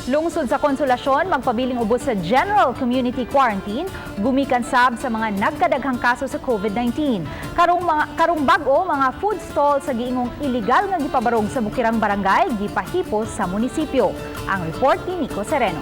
Lungsod sa Konsolasyon magpabiling ubos sa General Community Quarantine, gumikan sab sa mga nagkadaghang kaso sa COVID-19. Karong bag-o, mga food stall sa giingong illegal nga gipabarog sa Bukirang Barangay gipahipos sa munisipyo. Ang report ni Nico Sereno.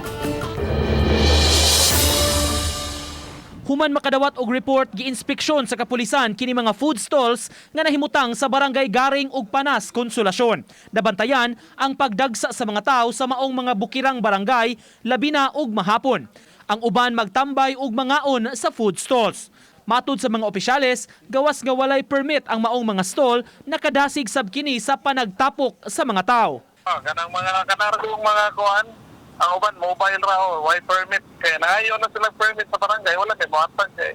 Human makadawat og report, giinspeksyon sa kapulisan kini mga food stalls nga nahimutang sa Barangay Garing ug Panas, Konsolasyon. Nabantayan ang pagdagsa sa mga tao sa maong mga bukirang barangay, labi na og mahapon. Ang uban magtambay og mangaon sa food stalls. Matud sa mga opisyales, gawas nga walay permit ang maong mga stall, nakadasig sab kini sa panagtapok sa mga tao. Ah, kanang mga kanargong mga kuan, ang uban mobile ra o way permit kay nangayo na sila permit sa barangay, wala kay mohatag kay.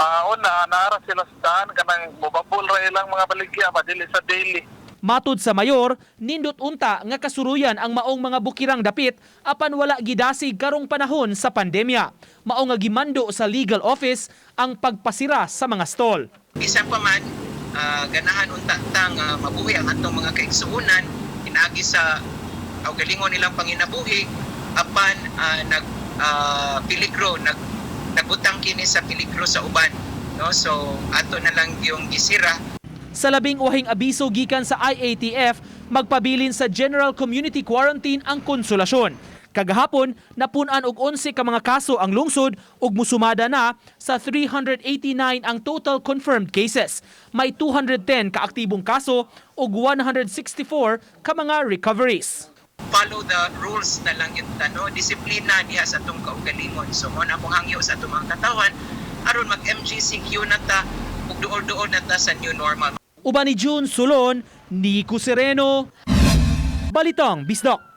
Ah, una naara sila sa daan, kanang mobabol ra ilang mga baligya ba, dili sa daily. Matud sa mayor, nindot unta nga kasuruyan ang maong mga bukirang dapit apan wala gidasig karong panahon sa pandemya. Mao nga gimando sa legal office ang pagpasira sa mga stall. Bisan pa man ganahan unta ta nga mabuhi ang atong mga kaigsuonan pinaagi sa kaugalingon nilang panginabuhi, apan nag peligro, nagbutang kini sa peligro sa uban, no? So ato na lang yung gisira. Sa labing uhing abiso gikan sa IATF, magpabilin sa General Community Quarantine ang Konsolasyon. Kagahapon, napun-an og 11 ka mga kaso ang lungsod ug musumada na sa 389 ang total confirmed cases. May 210 ka aktibong kaso ug 164 ka mga recoveries. Follow the rules na lang yun ta, no? Disiplina diha sa atong kaugalingon. So mo na akong hangyo sa atong mga katawan aron mag MGCQ na ta ug duol-duol na ta sa new normal. Uban ni June Sulon, Nico Sereno, Balitang Bisdak.